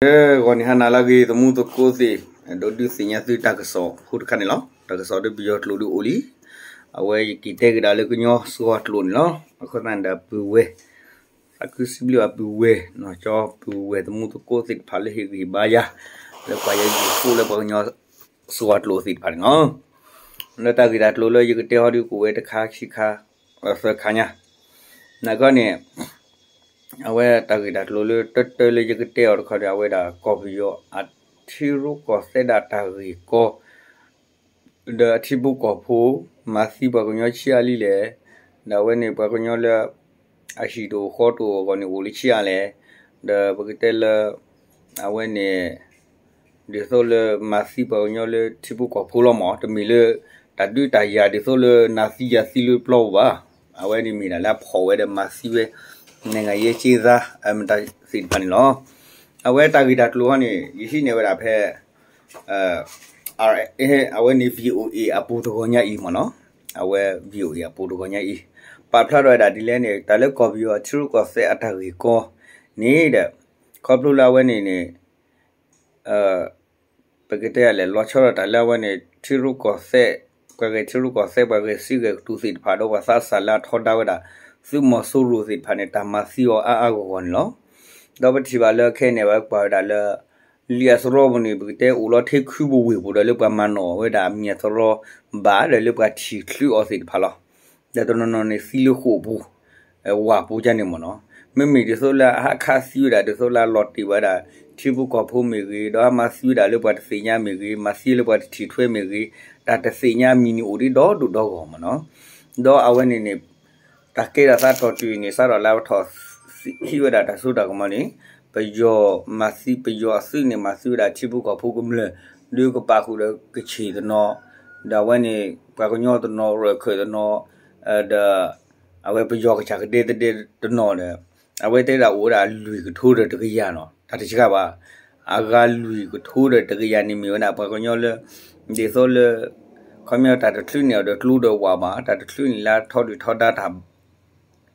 ဂီၤနံၤဟါနၤလၢအဂ့ၤ သမူသကိးသ့ၣ်, ဒိးဒုးသ့ၣ်ညါသုတၢ်ကစီၣ်ဖိတခါန့ၣ်လီၤ. တၢ်ကစီၣ်ဒီးပယီၤကျိာ်ဒုးအိၣ်လံ. အဝဲယက့ၤတဲက့ၤဒၣ်လၢကညီစှီၤကျိာ်န့ၣ်လီၤ. အဃိသတးန့ၣ်ဒီးပုၢ်ဝဲၢ်, သးခုစံးဘျုးဘၣ်ပုၢ်ဝဲၢ်, နီၢ်ကၠီပုၢ်ဝဲၢ်သမူသကိးသ့ၣ်တဖၣ်လၢဟ့ၣ်ဂံၢ်ဟ့ၣ်ဘါယၤ, လၢပှၤယဲယိၤဖိလၢပှၤကညီစှီၤကျိာ်သ့ၣ်တဖၣ်န့ၣ်လီၤ. လၢတၢ်ဂ့ၢ်တၢ်ကျိၤလၢယကတဲဟီဒုးကအိၣ်ဝဲတခါခံခါ, သၢခါညါ, နာ်က့န့ၣ် အဝဲတၢ်ဂ့ၢ်တၢ်ကျိၤလၢတၢတၢလၢယကတဲအီၤတခီန့ၣ် အဝဲဒၣ်ကီၢ်ပယီၤအထံရူၢ်ကီၢ်သဲးဒၣ်တၢ်ဂ့ၢ်ကီ ဒီးအထံဖိကီၢ်ဖိ မၤသံပှၤကညီဆံးအါလံလဲၣ်, ဒီးအဝဲန့ၣ်ပှၤကညီလၢ အဟံၣ်တအိၣ်ဃီတအိၣ်အဂီၢ်န့ၣ်အိၣ်လၢဆံးအါလဲၣ်, ဒီးပကတဲလၢ အဝဲန့ၣ် ဒ်သိးလၢမၤသံပှၤကညီလၢထံဖိကီၢ်ဖိလီၤမး, တမ့ၢ်လၢ တၢ်ဒုးတၢ်ယၤဒ်သိးလၢနၤသံယၤသံလၢပျီပူၤဘၣ်. အဝဲန့ၣ်မ့ၢ်ဒၣ်လၢအဖီၣ်ဝဲဒီးမၤသံဝဲ နိုင်ငံရေးအကျဉ်းသား အမတၤသ့ၣ်တဖၣ်န့ၣ်လီၤ. အဝဲတၢ်ဂ့ၢ်တၢ်ကျိၤဟီန့ၣ် ယဟံးန့ၢ်ဝဲဒၣ်ဖဲ အဝဲန့ၣ် VOA အပူၤတဂီၤညါအံၤမ့ၢ်နီၤ, အဝဲ VOA အပူၤတဂီၤညါအံၤ ပာ်ဖျါထီၣ်ဝဲဒၣ်ဒ်လဲၣ်န့ၣ် တၢ်လၢကီၢ်ပယီၤအထံရူၢ်ကီၢ်သဲးအတၢ်ဂ့ၢ်ကီန့ၣ်ဒီး ခီဖျိလၢအဝဲန့ၣ်န့ၣ် ပကတဲလဲၣ် လီၤဆီဒၣ်တၢ်လၢအဝဲန့ၣ် ထံရူၢ်ကီၢ်သဲး, ပှၤဂဲၤထံရူၢ်ကီၢ်သဲး ပှၤဂဲၤစံးဂဲၤကတိၤသ့ၣ်တဖၣ် ဒီးပှၤသးစၢ်လၢအထီဒါဝဲဒၣ် သုးမီၤစိရိၤသ့ၣ်တဖၣ်န့ၣ် တၢ်မၤသံအီၤအါအါဂီၢ်ဂီၢ်န့ၣ်လီၤ. ဒီးပထံၣ်ဘၣ်လၢခဲအံၤန့ၣ် အဝဲကွၢ်ဝဲဒၣ်လၢ လံာ်အသရီပူၤန့ၣ် ပကတဲအိၣ်လီၤထဲခုပူၤဝ့ၢ်ပူၤဒီး လၢပှၤမၤနီၣ်ဝဲဒၣ်အမံၤအသရီဘၣ် ဒီးလၢပှၤထံၣ်ချုးအီၤသ့ၣ်တဖၣ်လီၤ. ဒီးတနီၤနီၤန့ၣ်သံလၢဃိာ်ပူၤ ဝၢ်ပူၤကန့ၣ်မ့ၢ်နီၤ. မ့မ့ၢ်ဒ်သိးလၢအဟးခးသံဝဲဒၣ် ဒ်သိးလၢအလီၤတ့ၢ်ဝဲဒၣ် ထံဖိကီၢ်ဖိမ့ၢ်ဂ့ၤ, ဒီးအမၤသံဝဲဒၣ်လၢပှၤတသ့ၣ်ညါမ့ၢ်ဂ့ၤ, မၤသံလၢပှၤတထံၣ်ထွဲမ့ၢ်ဂ့ၤ, တၢ်တသ့ၣ်ညါမံၤန့ၣ်အိၣ်ဒံးဒီဒိၣ်ဒီဂီၢ်မ့ၢ်နီၤ. ဒီးအဝဲန့ၣ်န့ၣ် တၢ်ကဲထီၣ်သးတီၢ်တုၤအံၤန့ၣ် စးထီၣ်လၢအထီၣ်ဟံးဝဲဒၣ်တၢ်စိတၢ်ကမီၤန့ၣ် ပယီၤမၤသံ ပယီၤအသုးန့ၣ် မၤသံဝဲဒၣ်ထံဖိကီၢ်ဖိကမျၢၢ် ဒုးကပာ်ဃုာ်ဒီးကခ့ၣ်တနီၤ, ဒီးအဝဲန့ၣ် ပှၤကညီတနီၤ ရၢၢ်ခၢၣ်တနီၤ, ဒီး အဝဲပယီၤကစၢ်ကဒဲတဒဲတနီၤဒီး အဝဲတဲဒၣ်အိၣ်ဝဲဒၣ်လွံၢ်ကထိဒီးတကယၤနီၤ, တၢ်တစှၤဘၣ်. အဂၤလွံၢ်ကထိဒီးတကယၤန့ၣ်မ့ၢ်ဝဲဒၣ်ပှၤကညီလၢ ဒ်သိးလၢ ခီပညီတၢ်တချုးန့ၢ်အီၤဒီးကျိဒီးဝၣ်ဘၣ်, တၢ်တချုးန့ၢ်လၢထီဒုၣ်ထီဒါတၢ်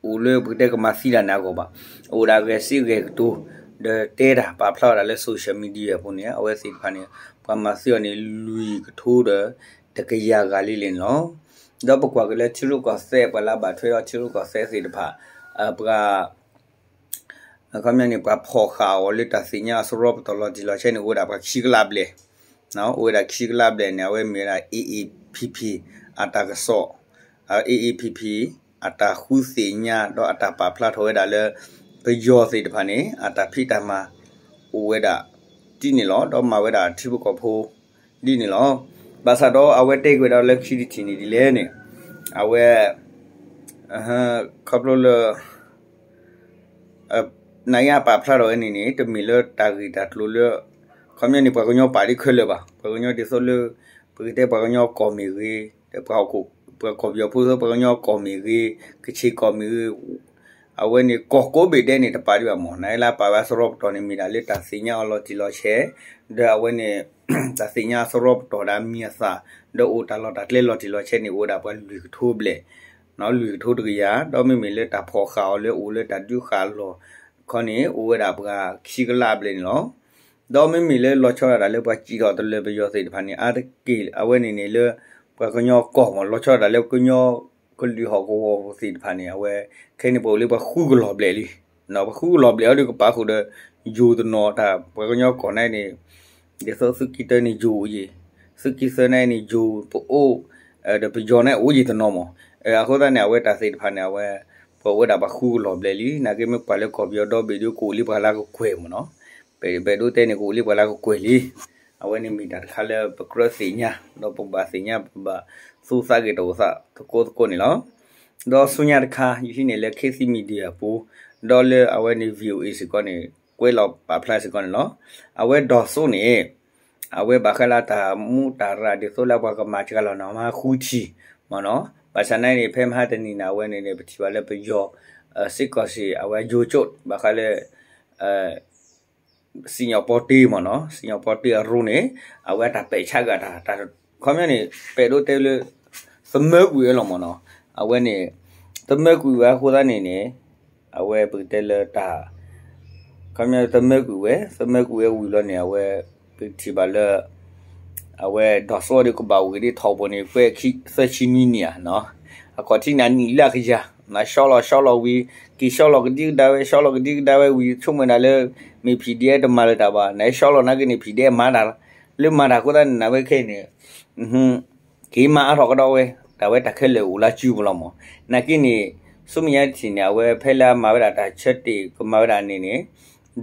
အိၣ်လၢပကတဲကမၤသံတၢ်န့ၣ်အဂီၢ်ဘၣ်. အအိၣ်ဒၣ်ဂဲၤစံးဂဲၤကတိၤ ဒီးတဲတၢ်ပာ်ဖျါဝဲဒၣ်လၢ social media အပူၤန့ၣ် အဝဲသ့ၣ်တဖၣ်န့ၣ် ပှၤမၤသံအီၤန့ၣ် လွံၢ်ကထိဒီးတကယၤဂၤလံလဲၣ်န့ၣ်လီၤ. ဒီးပကွၢ်က့ၤလၢထံရူၢ်ကီၢ်သဲး ပှၤလၢအဘၣ်ထွဲဒီးထံရူၢ်ကီၢ်သဲးသ့ၣ်တဖၣ် ပှၤ အခီပညီန့ၣ် ပှၤဖီၣ်ဃာ်အီၤလၢတၢ်သ့ၣ်ညါအစရီပတီၢ်လီၤတံၢ်လီၤဆဲးန့ၣ် အိၣ်ဝဲဒၣ်ပှၤခံကလးဘျဲၣ်, အိၣ်ဝဲဒၣ်ခံကလးဘျဲၣ်န့ၣ် အဝဲမ့ၢ်ဝဲဒၣ် A A P P အတၢ်ကစီၣ်, A A P P အတၢ်ဃုသ့ၣ်ညါ ဒီးအတၢ်ပာ်ဖျါထီၣ်ဝဲဒၣ်လၢ ပယီၤသ့ၣ်တဖၣ်န့ၣ် အတၢ်ဖံးတၢ်မၤ အိၣ်ဝဲဒၣ် ဒ်န့ၣ်လီၤ. ဒီးမၤဝဲဒၣ်ထံဖိကီၢ်ဖိ ဒ်န့ၣ်လီၤ. ဘၣ်ဆၣ်ဒီးအဝဲတဲက့ၤဝဲဒၣ်လၢခံတထံၣ်န့ၣ်ဒ်လဲၣ်န့ၣ် အဝဲ ခီဖျိလၢ နယပာ်ဖျါထီၣ်ဝဲန့ၣ်န့ၣ် တမ့ၢ်လၢတၢ်ဂ့ၢ်တၢ်ကျိၤလၢ ခီပညီန့ၣ် ပှၤကညီပာ်ဒ်ခဲလၢာ်ဘၣ်. ပှၤကညီဒ်သိးလၢ ပကတဲပှၤကညီကီၢ်မ့ၢ်ဂ့ၤ, ပှၤကီၢ်ပယီၤဖိသိးပှၤကညီကီၢ်မ့ၢ်ဂ့ၤ, ကခ့ၣ်ကီၢ်မ့ၢ်ဂ့ၤ, အဝဲန့ၣ်ကီၢ်ကိးဘ့ၣ်ဒဲးန့ၣ် တပာ်ဒံးဘၣ်မ့ၢ် နလၢပာ်ဝဲအစရီပတီၢ်န့ၣ် မ့ၢ်ဒၣ်လၢတၢ်သ့ၣ်ညါအီၤလီၤတံၢ်လီၤဆဲး, ဒီးအဝဲန့ၣ် တၢ်သ့ၣ်ညါအစရီပတီၢ်ဒီးအမံၤအသၣ်, ဒီးအိၣ်တၢ်လီၢ်တၢ်ကျဲလီၤတံၢ်လီၤဆဲးန့ၣ် အိၣ်ဝဲဒၣ်ပှၤလွံၢ်ကထိဘျဲၣ် လွံၢ်ကထိတကယၤ, ဒီးမ့မ့ၢ်လၢတၢ်ဖီၣ်ဃာ်အီၤလၢအိၣ်လၢတၢ်ဒုးဃာ်လီၢ်ခီန့ၣ် အိၣ်ဝဲဒၣ်ပှၤခံကလးဘျဲၣ်န့ၣ်လီၤ. ဒီးမ့မ့ၢ်လၢလီၤဆီဒၣ်တၢ်လၢပှၤစံၣ်ထီၣ်တလၢၤပယီၤသ့ၣ်တဖၣ်န့ၣ် အါတက့ၢ်အဝဲန့ၣ်န့ၣ်လၢ ပှၤကညီကီၢ်မ့ၢ် လီၤဆီဒၣ်တၢ်လၢကညီကလုာ်ဟီၣ်ကဝီၤသ့ၣ်တဖၣ်န့ၣ် အဝဲ ခဲအံၤန့ၣ်ပအိၣ်လၢပှၤဃုကလီၢ်ဘျဲၣ်လံ ပှၤဃုကလီၢ်ဘျဲၣ်အီၤဒီးကပာ်ဃုာ်ဒီး ယိၤတနီၤ တၢ်ပှၤကညီကီၢ်န့ၣ်န့ၣ် ဒ်သိးသုးက့တၢန့ၣ်ယိၤအိၣ်ယံၤ, သုးက့သၢန့ၣ်န့ၣ်ယိၤပအိၣ် ဒီးပယီၤန့ၣ်အိၣ်ယံၤတနီၤမ့ၢ်. အဃိသတးန့ၣ် အဝဲတၢ်သ့ၣ်တဖၣ်န့ၣ် အဝဲ ပဝဲဒၣ်ပှၤဃုကလီၢ်ဘျဲၣ်လံ နာ်က့မ့ၢ်ကွၢ်လၢကီၢ်ပယီၤဒီဘ့ၣ်ဒီး ကအိၣ်လံပှၤလၢကကွဲၢ်မ့ၢ်နီၤ. ပဒိးတဲန့ၣ် ကအိၣ်လံပှၤလၢကကွဲၢ်လံ. အဝဲန့ၣ်မ့ၢ်တၢ်တခါလၢပကြၢးသ့ၣ်ညါ ဒီးပဘၣ်သ့ၣ်ညါ ပဘၣ်သူသးဂ့ၤတအိၣ်သးသကိးသကိးန့ၣ်လီၤ. ဒီးဆူညါတခါ ယဟံးန့ၢ်လၢ ခေတ်သစ် Media အပူၤ ဒီးလၢအဝဲန့ၣ် VOA စ့ၢ်ကီးန့ၣ် ကွဲးလီၤပာ်ဖျါစ့ၢ်ကီးန့ၣ်လီၤ. အဝဲဒီးစိန့ၣ် အဝဲဘၣ်ဃးလၢတၢ်မူးတၢ်ရၢ်ဒ်သိးလၢပှၤကမၤစှၤလီၤန့ၣ် မၤဃုထံၣ်မ့ၢ်နီၤ. ဘၣ်ဆၣ်န့ၣ်န့ၣ် ဖဲမဟါတနံၤန့ၣ် အဝဲန့ၣ်န့ၣ် ပထံၣ်ဘၣ်လၢပယီၤ စစ်ကောင်စီ အဝဲယိၤကၠိၣ် ဘၣ်ဃးလၢ စံၣ်ညီၣ်ပီတ့မ့ၢ်နီၤ, စံၣ်ညီၣ်ပီတ့အရူန့ၣ် အဝဲတၢ်ပဲာ်ဆါဂၤတၢ် တၢ်ခီပညီန့ၣ် ပဲာ်ဒိးတဲလၢ သမၢကွံာ်ဝဲလီၤမ့ၢ်နီၤ. အဝဲန့ၣ် သမၢကွံာ်ဝဲအဃိသတးန့ၣ်န့ၣ် အဝဲပကတဲလၢတၢ် ခီပညီသမၢကွံာ်ဝဲ သမၢကွံာ်ဝဲဝံၤလီၤန့ၣ် အဝဲ ပထံၣ်ဘၣ်လၢ အဝဲဒီးစ့ၢ်ဒီးကဘၣ်ဝံၤဒ်ထီၣ်ပှၤန့ၣ် ကွဲးခံသၢဆံနွံနံၣ်ဧါနီၤ, အခီၣ်ထံးန့ၣ်အနံၣ်လၢအကယၤ နၤရှီလီၤရှီလီၤဝံၤ က့ၤရှီလီၤကဒံကဒါဝဲ ရှီလီၤကဒံကဒါဝဲဝံၤ ဆိကမိၣ်ဒၣ်လၢ မ့ၢ် ဖံၣ်ဒံၣ်အဲၣ် တမၤလၢၤတၢ်ဘၣ် နရှီလီၤနာ်က့န့ၣ် ဖံၣ်ဒံၣ်အဲၣ် မၤတၢ်လီၤ လၢမၤတၢ်အဃိသတးန့ၣ် နဝဲခဲအံၤန့ၣ် က့ၤမၤအါထီၣ်ကဒီးဝဲ တၢ်ဝဲတၢ်ခဲလၢာ်အိၣ်လၢစုပူၤလီၤမး, နာ်က့န့ၣ် ဆူမဲာ်ညါတထံၣ်န့ၣ် အဝဲဖဲလၢအမၤဝဲဒၣ်တၢ်ဆၢတဲာ်ကမၤဝဲဒၣ်န့ၣ်န့ၣ်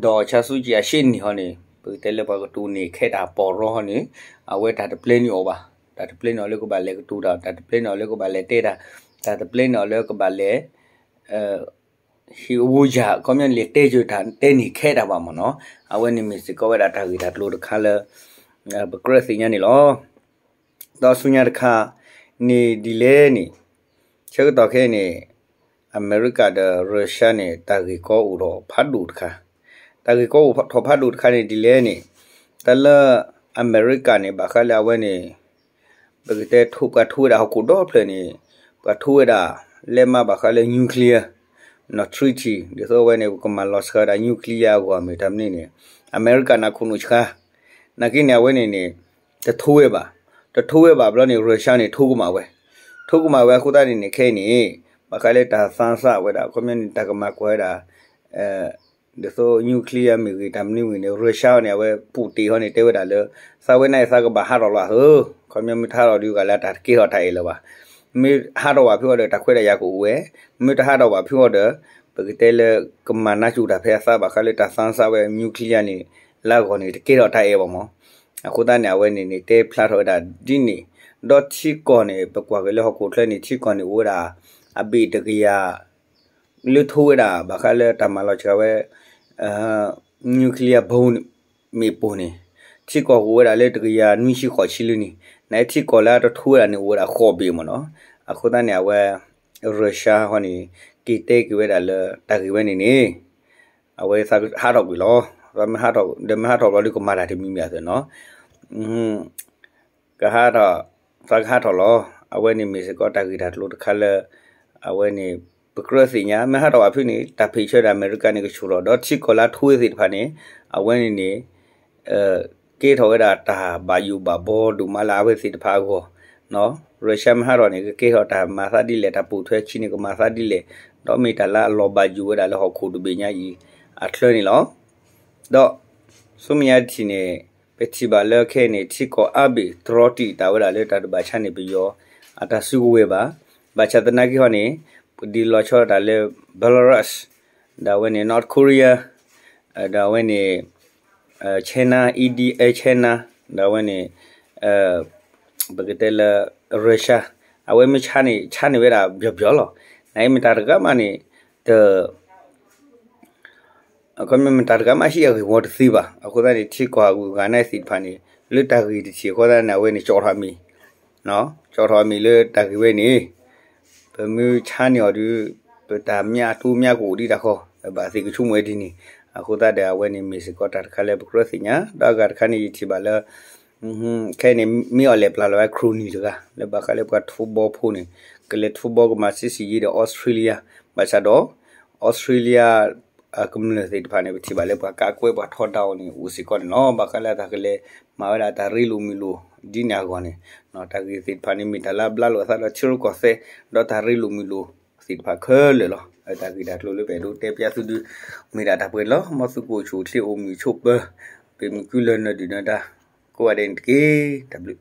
ဒီးဆါဆူကံအရှ့နံၣ်ဟီန့ၣ် ပကတဲလၢပှၤကတိၤန့ၢ်ခဲတၢ်ပီၢ်ရီဟီန့ၣ် အဝဲတၢ်တပျဲန့ၢ်အီၤဘၣ်, တၢ်တပျဲန့ၢ်အီၤလၢကဘၣ်လဲၤကတိၤတၢ် တၢ်တပျဲန့ၢ်အီၤလၢကဘၣ်လဲၤတဲတၢ် တၢ်တပျဲန့ၢ်အီၤလၢကဘၣ်လဲၤ ဟ့ၣ်အဝီယၤ ခီပညီန့ၣ် လဲၤတဲယၢၤတၢ်တဲန့ၢ်ခဲတၢ်ဘၣ်မးနီၤ, အဝဲန့ၣ်မ့ၢ်စ့ၢ်ကီးဝဲဒၣ်တၢ်ဂ့ၢ်တၢ်ကျိၤတခါလၢ ပကြၢးသ့ၣ်ညါန့ၣ်လီၤ. ဒီးဆူညါတခါန့ၣ်ဒ်လဲၣ်န့ၣ် ဆၢကတီၢ်ခဲအံၤန့ၣ် အမဲရကၤဒီးရၢၡါန့ၣ် တၢ်ဂ့ၢ်ကီအိၣ်ထီၣ်ဖးဒိၣ်တခါ, တၢ်ဂ့ၢ်ကီအိၣ်ထီၣ်ဖးဒိၣ်တခါန့ၣ်ဒ်လဲၣ်န့ၣ် တၢ်လၢအမဲရကၤန့ၣ် ဘၣ်ဃးလၢအဝဲန့ၣ် ပကတဲထိး ပှၤထိးဝဲဒၣ်ဟီၣ်ခိၣ်ဒီဖျၢၣ်န့ၣ် ပှၤထိးဝဲဒၣ် လဲၤမၤဘၣ်ဃးလၢ nuclear နီၢ် treaty ဒ်သိးအဝဲန့ၣ် ပကမၤလီၤစှၤဝဲဒၣ် nuclear အဂီၢ်မ့ၢ်တၢ်မနုၤန့ၣ် အမဲရကၤန့ၣ်ခိၣ်နူာ်ဆှါ, နာ်က့န့ၣ် အဝဲန့ၣ်န့ၣ် တထိးဝဲဘၣ်, တထိးဝဲဘၣ်ဘျီန့ၣ် ရၢၡါန့ၣ် ထိးကမၣ်ဝဲ, ထိးကမၣ်ဝဲအဃိသတးန့ၣ်န့ၣ် ခဲအံၤန့ၣ် ဘၣ်ဃးလၢတၢ်သးစၢ်ဝဲဒၣ် ခီပညီန့ၣ် တၢ်ကမၤကွၢ်ဝဲဒၣ် ဒ်သိး nuclear မ့ၢ်ဂ့ၤ တၢ်မနုၤမ့ၢ်ဂ့ၤန့ၣ် ရၢၡါန့ၣ် အဝဲ Putin ဟီန့ၣ် တဲဝဲဒၣ်လၢ သးဝဲန့ၣ်သးကဘၣ်ဟးထီၣ်လီၤအသိး, ခီပညီမ့ၢ်တဟးထီၣ်ဒီး ဂၤလၢတၢ်တကဲထီၣ်တၢ်အဲၣ်လၢၤဘၣ်, မ့ၢ်ဟးထီၣ်ဘၣ်ဖုးအီၤဒီး တၢ်ခွဲးတၢ်ယာ်ကအိၣ်ဝဲ, မ့ၢ်တဟးထီၣ်ဘၣ်ဖုးအီၤဒီး ပကတဲလၢ ကမၤနးကၠိတၢ်ဖဲအသးဘၣ်ဃးလၢတၢ်သးစၢ်ဝဲ nuclear န့ၣ် လၢအဂီၢ်န့ၣ် တကဲထီၣ်တၢ်အဲၣ်ဘၣ်မး, အဃိသတးန့ၣ် အဝဲန့ၣ်န့ၣ် တဲဖျါထီၣ်ဝဲဒၣ်ဒ်န့ၣ်, ဒီးထံကီၢ်န့ၣ် ပကွၢ်က့ၤလၢဟီၣ်ခိၣ်ချၢန့ၣ် ထံကီၢ်န့ၣ်အိၣ်ဝဲဒၣ် အဘ့ၣ်တကယၤ လၢထိးဝဲဒၣ် ဘၣ်ဃးလၢတၢ်မၤလီၤစှၤဝဲ nuclear bomb မ့ၣ်ပိၢ်န့ၣ် ထံကီၢ်ကအိၣ်ဝဲဒၣ်လၢတကယၤနွံဆံဃိးဆံလၢန့ၣ်, နထံကီၢ်လၢအတထိးဝဲဒၣ်န့ၣ် အိၣ်ဝဲဒၣ်ဃိးဘ့ၣ်မးနီၤ, အဃိသတးန့ၣ် အဝဲ ရၢၡါဟီန့ၣ် က့ၤတဲက့ၤဝဲဒၣ်လၢတၢ်ဂ့ၢ်ဝဲန့ၣ်န့ၣ် အဝဲသးဟးထီၣ်ကွံာ်လီၤ, ဒီးမ့ၢ်ဟးထီၣ်ဘျီဒီးကမၤတၢ်တမံၤမံၤအသိးနီၤ ကဟးထီၣ်, သးကဟးထီၣ်လီၤ. အဝဲန့ၣ်မ့ၢ်စ့ၢ်ကီးတၢ်ဂ့ၢ်တၢ်ကျိၤတခါလၢ အဝဲန့ၣ် ပကြၢးသ့ၣ်ညါ မ့ၢ်ဟးထီၣ်ဘၣ်ဖုးန့ၣ် တၢ်ဖံးဆၢဒီးအမဲရကၤန့ၣ်ကဆူၣ်ထီၣ် ဒီးထံကီၢ်လၢအထိးဝဲသ့ၣ်တဖၣ်န့ၣ် အဝဲန့ၣ်န့ၣ် ကဲထီၣ်ဝဲဒၣ်တၢ်ဘၣ်ယိၣ်ဘၣ်ဘီဒိၣ်မးလၢအဝဲသ့ၣ်တဖၣ်အဂီၢ်, ရၢၡါမ့ၢ်ဟးထီၣ်န့ၣ် ကကဲထီၣ်တၢ်မၤသးဒ်လဲၣ် တၢ်ပိာ်ထွဲခံန့ၣ် ကမၤသးဒ်လဲၣ်, ဒီးမ့ၢ်တၢ်လၢအလီၤဘၣ်ယိၣ်ဝဲဒၣ်လၢဟီၣ်ခိၣ်တဘ့ၣ်ညါအံၤ အချၢန့ၣ်လီၤ. ဒီး ဆူမဲာ်ညါတထံၣ်န့ၣ် ပထံၣ်ဘၣ်လၢခဲအံၤန့ၣ် ထံကီၢ်အါဘ့ၣ်တြီတံာ်တာ်ဝဲဒၣ်လၢတၢ်တဘၣ်ဆါန့ၣ် ပယီၤအတၢ်စုကဝဲၤဘၣ်. ဘၣ်ဆၣ်သနာ်က့ဟီန့ၣ် ပဒုးလီၤဆီဒၣ်တၢ်လၢ Belarus ဒီးအဝဲန့ၣ် North Korea ဒီးအဝဲန့ၣ် China, India, China ဒီးအဝဲန့ၣ် ပကတဲလၢ Russia အဝဲမ့ၢ်ဆါန့ၣ် ဆါန့ၢ်ဝဲဒၣ်ပျီၤပျီၤလီၤ. နာ်အံၤမတၤတဂၤမးန့ၣ် တ အခီပညီမတၤတဂၤမးဟံးအဂ့ၢ်ဝီတသ့ဘၣ်. အဃိသတးန့ၣ် ထံကီၢ်အဂုၤအဂၤန့ၣ်သ့ၣ်တဖၣ်န့ၣ် လၢတၢ်ဂ့ၢ်တထံၣ်အဃိသတးန့ၣ် အဝဲန့ၣ်ကၠီထီၣ်အမံၤ, ကၠီထီၣ်အမံၤလၢတၢ်ဂ့ၢ်ဝဲန့ၣ် ပမ့ၢ်ဆါန့ၢ်အီၤဒီး ပတၢ်မၠးတိမၠးကအိၣ်ဒံးတၢ်ဃီ ပဘၣ်သ့ၣ်ကဆိကမိၣ်ဝဲဒ်န့ၣ်. အဃိသတးဒီး အဝဲန့ၣ်မ့ၢ်စ့ၢ်ကီးတၢ်တခါလၢပကြၢးသ့ၣ်ညါ ဒီးအဂၤတခါန့ၣ် ယထံၣ်ဘၣ်လၢ ခဲအံၤန့ၣ် မ့ၢ်အီၤလဲၤပျၢ်လီၤဝဲ ခရိၣ်နံၣ်တဂၤ လၢဘၣ်ဃးလၢပှၤထူဘီဖိန့ၣ် ကလဲၤထူဘီကမၤဆံးဆံးယံၤဒီး အီစထြ့လယါ, ဘၣ်ဆၣ်ဒီး အီစထြ့လယါ ကမျၢၢ်သ့ၣ်တဖၣ်န့ၣ် ပထံၣ်ဘၣ်လၢပှၤကးကွဲးပှၤထီဒါအီၤန့ၣ် အိၣ်စ့ၢ်ကီးန့ၣ်လီၤ. ဘၣ်ဃးလၢတၢ်ကလဲၤမၤဝဲဒၣ်တၢ်ရ့လိာ်မုာ်လိာ်ဒ်န့ၣ်အဂီၢ်န့ၣ် တၢ်ဂ့ၢ်သ့ၣ်တဖၣ်န့ၣ် မ့ၢ်တၢ်လၢအဘျါလိာ်အသးဒီးထံရူၢ်ကီၢ်သဲး ဒီးတၢ်ရ့လိာ်မုာ်လိာ်သ့ၣ်တဖၣ်ခဲလၢာ်လီၤ. တၢ်ဂ့ၢ်တၢ်ကျိၤလၢပအဲၣ်ဒိးတဲပျးသုဒု မ့ၢ်ဒၣ်တၢ်ပှဲၤလီၤ. မ်သုကအိၣ်ဆူၣ်အိၣ်ချ့အိၣ်မုာ်ဆိးပၢၤ ပမုၢ်ကုလၢနၢၤဒုၣ်နၢၤဒါ ကိးဂၤဒဲးန့ၣ်တက့ၢ်. တၢ်ဘျုး